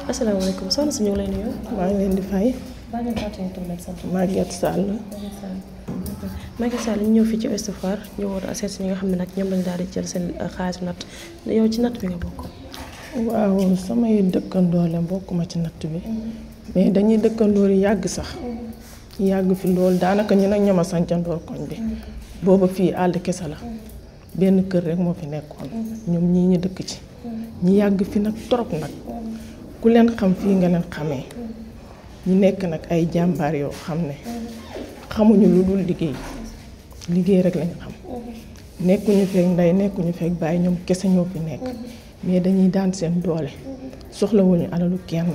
asalaamaaleykum soxna si ñu ngi lay nuyu. maa ngi leen di fay. maa ngi leen di fàttali tur beeg sant. Maguette Sall. Maguette Sall ñu ñëw fii ci Ouest Foire ñu war a seet si ñi nga xam ne nag ñoom lañu daal di jël seen xaalis natt yow ci natt bi nga bokk. waaw samay dëkkandoo la bokkuma ci natt bi. mais dañuy dëkkandoo yi yàgg sax. yàgg fi loolu daanaka ñu nag ñoom a sàncandoor koñ bi. booba fii àll kese la. benn kër rek moo fi nekkoon. ñoom ñii ñu dëkk ci. ñu yàgg fi nag trop nag. ku leen xam fii nga leen xamee. ñu nekk nag ay jàmbaar yoo xam ne. xamuñu lu dul liggéey. liggéey rek lañu xam. nekkuñu feek ndey nekkuñu feek bàyyi ñoom kese ñoo fi nekk. mais dañuy daan seen doole. soxlawuñu alalu kenn.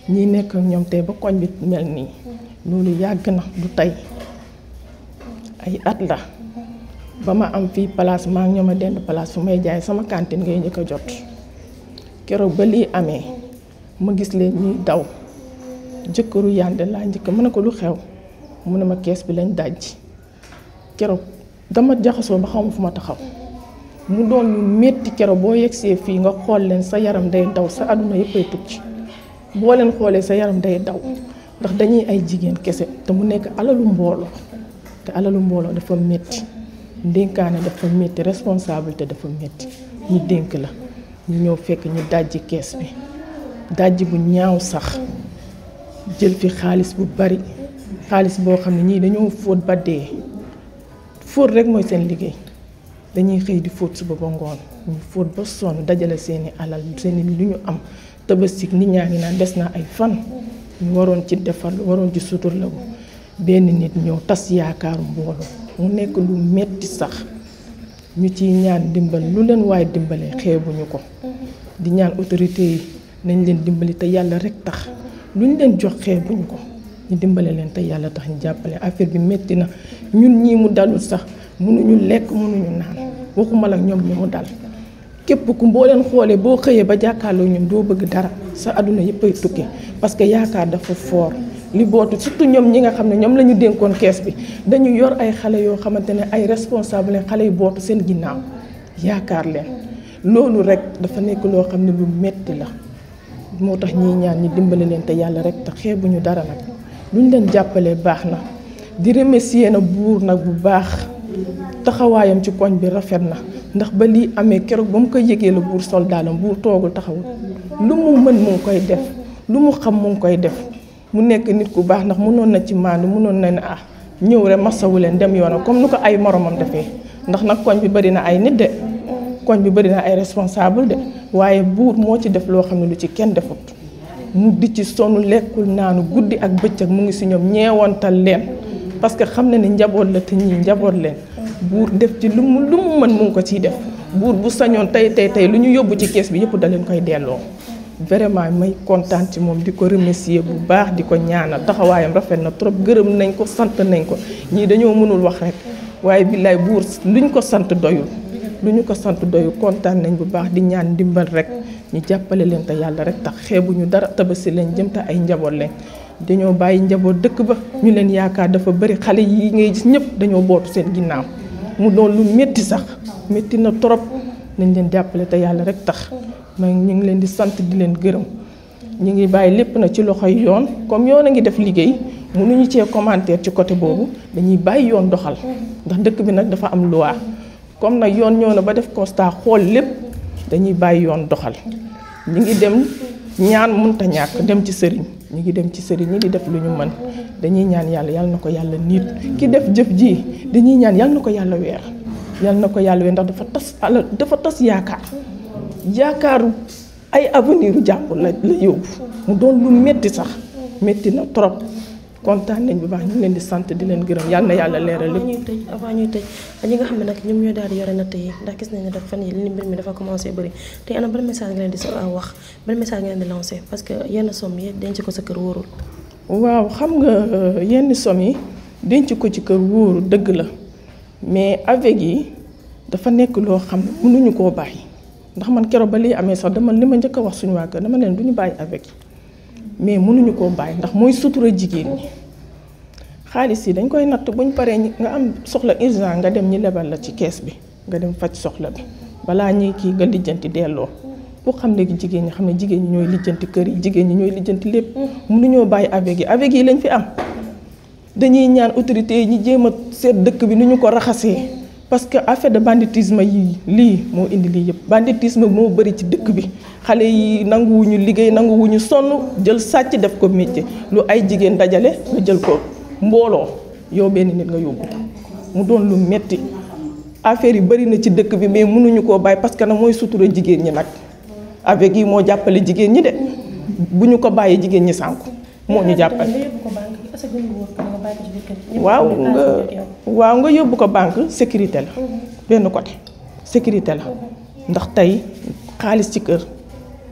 ñi nekk ak ñoom tey ba koñ bi mel nii. loolu yàgg na du tey. ay at la. ba ma am fii place maa ngi ñoom a dend place fu may jaay sama cantine ngay njëkk a jot. keroog ba lii amee. ma gis leen ñuy daw. jëkkëru yànde laa njëkk mën na ko lu xew. mu ne ma kees bi lañ dajji. keroog dama jaxasoo ba xawma fu ma taxaw. mu doon lu metti keroog boo yegsee fii nga xool leen sa yaram day daw sa àdduna yëpp ay tukki. boo leen xoolee sa yaram day daw. ndax dañuy ay jigéen kese te mu nekk alalu mbooloo. te alalu mbooloo dafa metti. ndénkaane dafa metti responsabilité dafa metti. ñu dénk la. ñu ñëw fekk ñu dajji kees bi. dajji bu ñaaw sax. jël fi xaalis bu bari. xaalis boo xam ne ñii dañoo fóot ba dee. fóot rek mooy seen liggéey. dañuy xëy di fóot suba ba ngoon. ñu fóot ba sonn dajale seeni alal seeni lu ñu am. Tabaski nit ñaa ngi naan des na ay fan. ñu waroon ci defar waroon ci suturlawu. benn nit ñëw tas yaakaaru mbooloo. mu nekk lu metti sax. ñu ciy ñaan dimbal lu leen waaye dimbalee xeebuñu ko. di ñaan autorité yi nañ leen dimbali te yàlla rek tax. lu ñu leen jox xeebuñu ko. ñu dimbale leen te yàlla tax ñu jàppale affaire bi metti na ñun ñii mu dalul sax mënuñu lekk mënuñu naan waxuma la ñoom ñi mu dal. képp ku boo leen xoolee boo xëyee ba jàkkaarloo ñun doo bëgg dara sa àdduna yëpp ay tukki parce que yaakaar dafa foor li bootu surtout ñoom ñi nga xam ne ñoom la ñu dénkoon kees bi dañu yor ay xale yoo xamante ne ay responsable xale yu bootu seen ginnaaw yaakaar leen loolu rek dafa nekk loo xam ne lu metti la moo tax ñiy ñaan ñi dimbale leen te yàlla rek te xeebuñu dara nag luñ leen jàppalee baax na di remercier na buur nag bu baax taxawaayam ci koñ bi rafet na ndax ba lii amee keroog ba mu koy yëgee la buur soldaalam buur toogul taxawul lu mu mën mu ngi koy def lu mu xam mu ngi koy def mu nekk nit ku baax ndax mënoon na ci maandu mënoon na ne ñëw rek masawu leen dem yoonam comme nu ko ay moromam defee ndax nag koñ bi bari na ay nit de koñ bi bari na ay responsable de waaye buur moo ci def loo xam ne lu ci kenn defut mu di ci sonn lekkul naanu guddi ak bëccëg mu ngi si ñoom ñeewantal leen parce que xam na ne njaboot la te ñii njaboot leen buur def ci lu mu mën mu ngi ko ciy def buur bu sañoon tey lu ñu yóbbu ci kees bi yëpp da leen koy delloo vraiment may kontaan ci moom di ko remercier bu baax di ko ñaanal taxawaayam rafet na trop gërëm nañ ko sant nañ ko ñii dañoo mënul wax rek waaye billaay buur luñ ko sant doyul lu ñu ko sant doyul kontaan nañ bu baax di ñaan ndimbal rek ñu jàppale leen te yàlla rek tax xeebuñu dara Tabaski leen jëm te ay njaboot leen dañoo bàyyi njaboot dëkk ba ñu leen yaakaar dafa bari xale yi ngay gis ñëpp dañoo bootu seen ginnaaw mu doon lu metti sax metti na trop nañ leen jàppale te yàlla rek tax ma ñu ngi leen di sant di leen gërëm ñu ngi bàyyi lépp na ci loxoy yoon comme yoon a ngi def liggéey mënuñu cee commentaire ci côté boobu dañuy bàyyi yoon doxal ndax dëkk bi nag dafa am loi comme nag yoon ñëw na ba def constat xool lépp dañuy bàyyi yoon doxal ñu ngi dem ñaan mënta ñàkk dem ci sëriñ ñu ngi dem ci sëriñ ñi di def lu ñu mën dañuy ñaan yàlla na ko yàlla niit ki def jëf ji dañuy ñaan yàlla na ko yàlla weer yàlla na ko yàlla weer ndax dafa tas yaakaaru ay avenir u jàmbur la yóbbu mu doon lu metti sax metti na trop kontaan nañ bu baax ñu ngi leen di sant di leen gërëm yàlla na yàlla leeral lépp. avant ñuy tëj ñi nga xam ne nag ñoom ñoo daal di yore natt yi ndax gis nañ ne dafa fan yi li mbir mi dafa commencé bëri te ana ban message nga leen di wax ban message nga leen di lancé parce que yenn somme yi denc ko sa kër wóorul. waaw xam nga yenn somme yi denc ko ci kër wóorul dëgg la mais avec yi dafa nekk loo xam ne mënuñu koo bàyyi ndax man keroog ba lii amee sax dama li ma njëkk a wax suñu waa kër dama leen duñu bàyyi avec mais mënuñu koo bàyyi ndax mooy sutura jigéen ñi xaalis yi dañ koy natt buñ paree nga am soxla urgent nga dem ñi lebal la ci kees bi nga dem faj soxla bi balaa ñuy kii nga lijjanti delloo boo xam léegi jigéen ñi xam ne jigéen ñi ñooy lijjanti kër yi jigéen ñi ñooy lijjanti lépp mënuñoo bàyyi avec yi lañ fi am dañuy ñaan autorités yi ñu jéem a seet dëkk bi nu ñu ko raxasee parce que affaire de banditisme yi lii moo indi lii yëpp banditisme moo bëri ci dëkk bi xale yi nanguwuñu liggéey nanguwuñu sonn jël sàcc def ko métier lu ay jigéen dajale nga jël ko mbooloo yow benn nit nga yóbbu mu doon lu metti affaire yi bëri na ci dëkk bi mais mënuñu koo bàyyi parce que nag mooy sutura jigéen ñi nag avec yi moo jàppale jigéen ñi de bu ñu ko bàyyee jigéen ñi sànku moo ñu jàppale waaw nga yóbbu ko banque sécurité la benn côté sécurité la ndax tey xaalis ci kër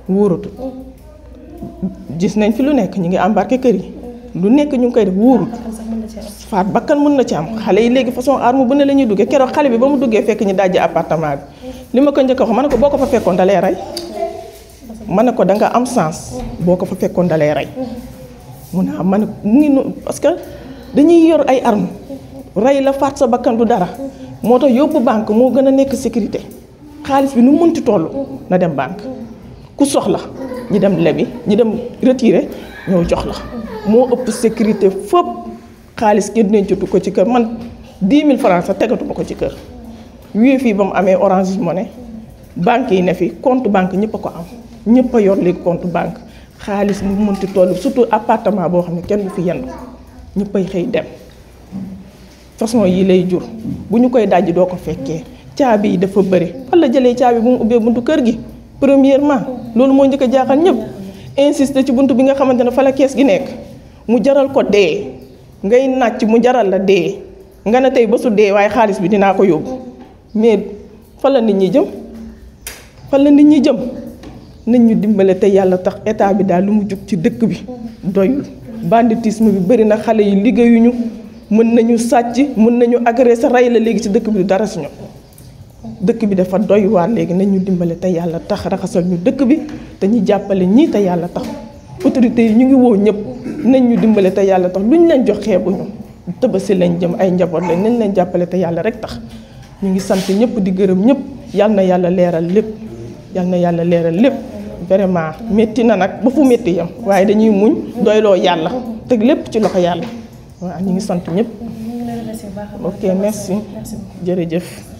wóoratu gis nañ fi lu nekk ñu ngi embarqué kër yi lu nekk ñu ngi koy def wóorut faat bakkan mën na ci am xale yi léegi façon arme bu ne la ñuy duggee keroog xale bi ba mu duggee fekk ñu dajji appartement bi li ma ko njëkk a wax ma ne ko boo ko fa fekkoon da lay rey ma ne ko da nga am sens boo ko fa fekkoon da lay rey mu ne am ma ne mu ngi noonu parce que dañuy yor ay arme rey la faat sa bakkan du dara moo tax yóbbu banque moo gën a nekk sécurité xaalis bi nu mënti toll na dem banque ku soxla ñi dem lebi ñi dem retiré ñëw jox la moo ëpp sécurité fépp xaalis kenn dencatu ko ci kër man 10 000 francs sax tegatuma ko ci kër wii fii ba mu amee Orange Money banque yi ne fi compte banque ñëpp a ko am ñëpp a yor léegi compte banque xaalis mu mënti toll surtout appartement boo xam ne kenn du fi yendu ñëpp ay xëy dem façon yi lay jur bu ñu koy dajji doo ko fekkee caabi yi dafa bëri fan la jëlee caabi bu mu ubbee buntu kër gi premièrement loolu moo njëkk a jaaxal ñëpp insister ci buntu bi nga xamante ne fa la kees gi nekk mu jaral ko dee ngay nàcc mu jaral la dee nga ne tey ba su dee waaye xaalis bi dinaa ko yóbbu mais fa la nit ñi jëm fa la nit ñi jëm nañ ñu dimbale te yàlla tax état bi daal lu mu jug ci dëkk bi doyul banditisme bi bëri na xale yi liggéeyuñu mën nañu sàcc mën nañu agresser rey la léegi ci dëkk bi du dara si ñoom dëkk bi dafa doy waar léegi nañ ñu dimbale te yàlla tax raxasal ñu dëkk bi te ñu jàppale ñii te yàlla tax autorités yi ñu ngi woo ñëpp nañ ñu dimbale te yàlla tax lu ñu leen jox xeebuñu Tabaski lañ jëm ay njaboot lañ nañ leen jàppale te yàlla rek tax ñu ngi sant ñëpp di gërëm ñëpp yal na yàlla leeral lépp yal na yàlla leeral lépp vraiment métti na nag ba fu métti yam waaye dañuy muñ doyloo yàlla teg lépp ci loxo yàlla waaw ñu ngi sant ñëpp. ok merci jërëjëf.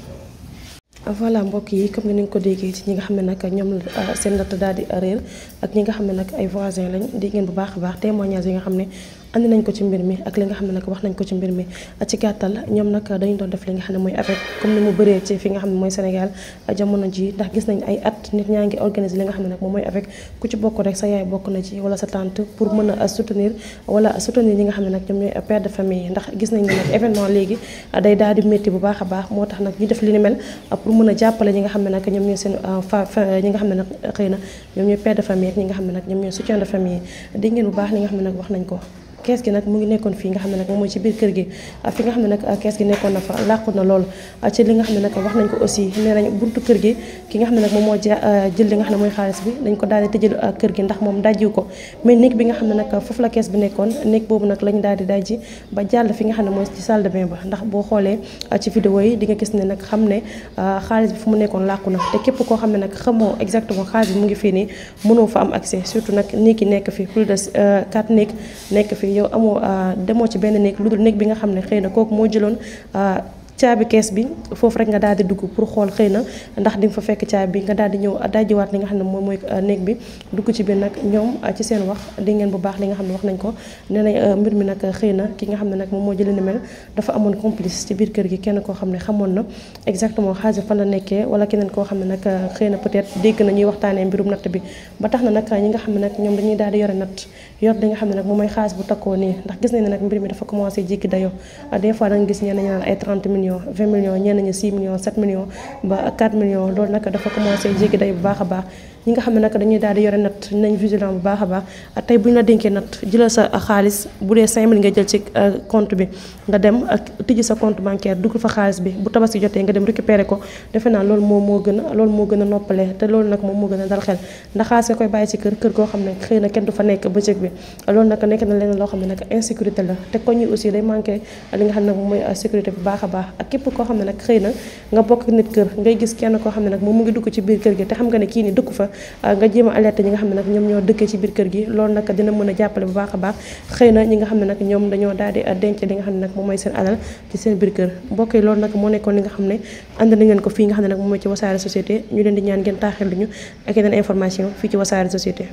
voilà mbokk yi comme ni nga ko déggee ci ñi nga xam ne nag ñoom la seen natt daal di réer ak ñi nga xam ne nag ay voisins lañ dégg ngeen bu baax a baax témoignage yi nga xam ne andi nañ ko ci mbir mi ak li nga xam ne nag wax nañ ko ci mbir mi ci gàttal ñoom nag dañu doon def li nga xam ne mooy avec comme ni mu bëree ci fi nga xam ne mooy Sénégal jamono ji ndax gis nañ ay at nit ñaa ngi organiser li nga xam ne nag moom mooy avec ku ci bokk rek sa yaay bokk na ci wala sa tante pour mën a soutenir ñi nga xam ne nag ñoom ñooy père de famille ndax gis nañ ne nag événement léegi day daal di métti bu baax a baax moo tax nag ñu def li ni mel pour mën a jàppale ñi nga xam ne nag ñoom ñooy seen ñi nga xam ne nag xëy na ñoom ñooy père de famille ak ñi nga xam ne nag ñoom ñooy soutien de famille dégg ngeen bu baax li nga xam ne nag wax nañ ko kees gi nag mu ngi nekkoon fii nga xam ne nag moom mooy ci biir kër gi fi nga xam ne nag kees gi nekkoon na fa làqu na lool ci li nga xam ne nag wax nañ ko aussi nee nañ buntu kër gi ki nga xam ne nag moom moo jël li nga xam ne mooy xaalis bi dañ ko daal di tëjal kër gi ndax moom dajjiw ko mais néeg bi nga xam ne nag foofu la kees bi nekkoon néeg boobu nag lañ daal di dajji ba jàll fi nga xam ne mooy ci salle de bain ba ndax boo xoolee ci vidéo yi di nga gis ne nag xam ne xaalis bi fu mu nekkoon làqu na te képp koo xam ne nag xamoo exactement xaalis bi mu ngi fii nii mënoo fa am accès surtout nag néeg yi nekk fi plus de 4 néeg nekk fi yow amoo demoo ci benn néeg lu dul néeg bi nga xam ne xëy na kooku moo jëloon caabi kees bi foofu rek nga daal di dugg pour xool xëy na ndax di nga fa fekk caabi bi nga daal di ñëw dajjiwaat li nga xam ne moom mooy néeg bi dugg ci biir nag ñoom ci seen wax di ngeen bu baax li nga xam ne wax nañ ko nee nañ mbir mi nag xëy na ki nga xam ne nag moom moo jëlee ni mel dafa amoon complice ci biir kër gi kenn koo xam ne xamoon na exactement xaalis fan la nekkee wala keneen koo xam ne nag xëy na peut-être dégg na ñuy waxtaanee mbirum natt bi ba tax na nag ñi nga xam ne nag ñoom dañuy daal di yore natt yor li nga xam ne nag moom mooy xaalis bu takkoo nii ndax gis nañ ne nag mbir mi dafa commencé jéggi dayo des fois da nga gis ñenn ñi naan ay 30 millions 20 millions ñenn ñi 6 millions 7 millions ba 4 millions loolu nag dafa commencé jéggi day bu baax a baax ñi nga xam ne nag dañuy daal di yore natt nañ vigilant bu baax a baax tey bu ñu la dénkee natt jëlal sa xaalis bu dee 5000 nga jël ci compte bi nga dem ak tijji sa compte bancaire dugg fa xaalis bi bu tabaski jotee nga dem récupérer ko defe naa loolu moo gën a noppale te loolu nag moom moo gën a dal xel ndax xaalis nga koy bàyyi ci kër koo xam ne xëy na kenn du fa nekk bëccëg bi loolu nag nekk na leneen loo xam ne nag insécurité la te koñ yi aussi day manqué li nga xam ne nag moom mooy sécurité bu baax a baax ak képp koo xam ne nag xëy na nga bokk nit kër ngay gis kenn koo xam ne nag moom mu ngi dugg ci biir kër gi te xam nga ne kii ni dëkku fa nga jéem a alerter ñi nga xam ne nag ñoom ñoo dëkkee ci biir kër gi loolu nag dina mën a jàppale bu baax a baax xëy na ñi nga xam ne nag ñoom dañoo daal di denc li nga xam ne nag moom mooy seen alal ci seen biir kër mbokk yi loolu nag moo nekkoon li nga xam ne ànd nañ leen ko fii nga xam ne nag moom mooy ci Wassare Société ñu leen di ñaan ngeen taaxel ñu ak yeneen information fii ci Wassare Société